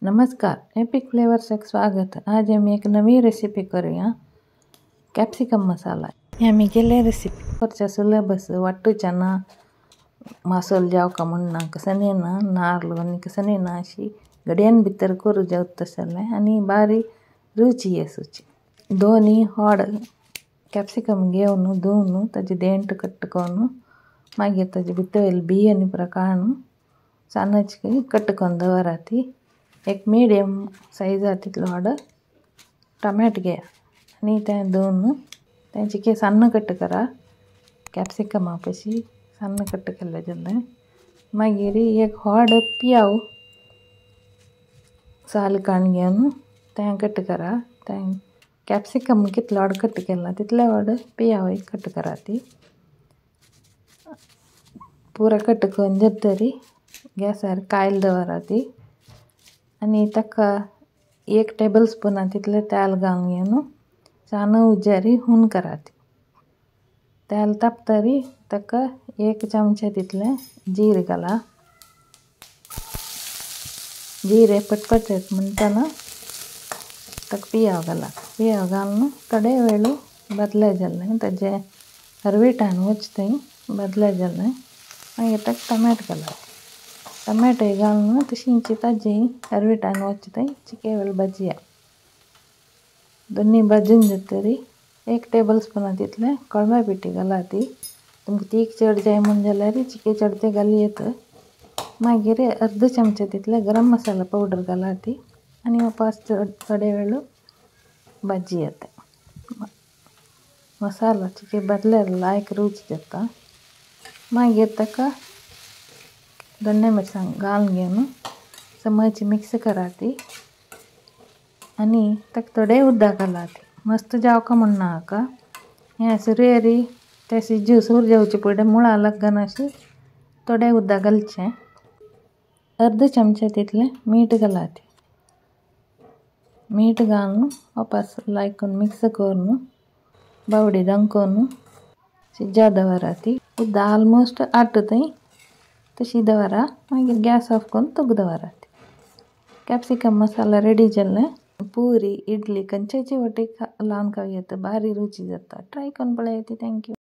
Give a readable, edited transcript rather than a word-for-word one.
नमस्कार, epic flavours स्वागत। आज हम एक नवी रेसिपी करूया, कैप्सिकम मसाला। हे आमी केले रेसिपी करच्या सिलेबस वाटूच्या ना, मासोल जावका म्हणना कसने ना, नारल आनी कसने ना, अशी गड्यान भितर करू जावत तसलें आनी बारी रुची येसूची। दोनी होड कॅप्सिकम घेवन धुवन ताजे देंट कट करून मागीर ताजे भितर बी आनी पुरा काडून सानच कट करून दवराती। एक मीडियम सायज तितलो व्हड टोमॅटो घेया आनी तें धुवन तें चिके सान्न कट करा, कॅप्सिकमा पशी सान्न कट केल्लें जालें। मागीर एक व्हड पियाव साल काडून घेवन तें कट करा। तें कॅप्सिकम कितलो व्हड कट केला तितले व्हड पियाव कट करा। ती पुरा कट करून जातरी गॅसार कायल दवरा ती आनी ताका एक टेबल स्पून तितलें तेल घालून घेवन सान उज्यार हून करात। तेल तापतरी ताका एक चमचे तितलें जीर घाला। जिरे पटपट म्हणटना ताका पियाव घाला। पियाव घालून थोडे वेळ बदले जालें, ताजें हरवीटान वच थंय बदले जालें। मागीर ताका टोमॅटो घाला। टोमॅटो घालून तशींच ताजी हरवीटान वच थंय चिके वेळ भाजया। दोनी भाजून जातरी एक टेबल स्पून तितलें कोळंबा पिठी घाला। ती तुमकां तीख चड जाय म्हूण जाल्यार चिके चड ते घालूं येता। मागीर अर्द चमचे तितलें गरम मसाला पावडर घाला ती आनी वापस थोडे वेळ भाजी येता। मसाला चिके भाजल्यार लायक रूच जाता। मागीर ताका दोन्ने मिरसांग घालून घेवन समज मिक्स करा ती आनी ताका थोडें उदक घाला ती। मस्त जावका म्हण नाका, हें सुरयरी तें शिजू सूर जावचे पयलीं मुळां लागना अशें थोडें उदक घालचें। अर्द चमचे तितलें मीठ घाला ती। मीठ घालून वापस लायक मिक्स करून बावडी दामकोवन शिज्जा दवरा ती। उदक ऑलमोस्ट आट थंय तशी दवरा। मागीर गॅस ऑफ करून तुग दवरा ती। कॅप्सिकम मसाला रेडी जालें। पुरी इडली खंयच्याय वाटेक लावन खावं येता, बारी रुची जाता। ट्राय करून पळयात। Thank you.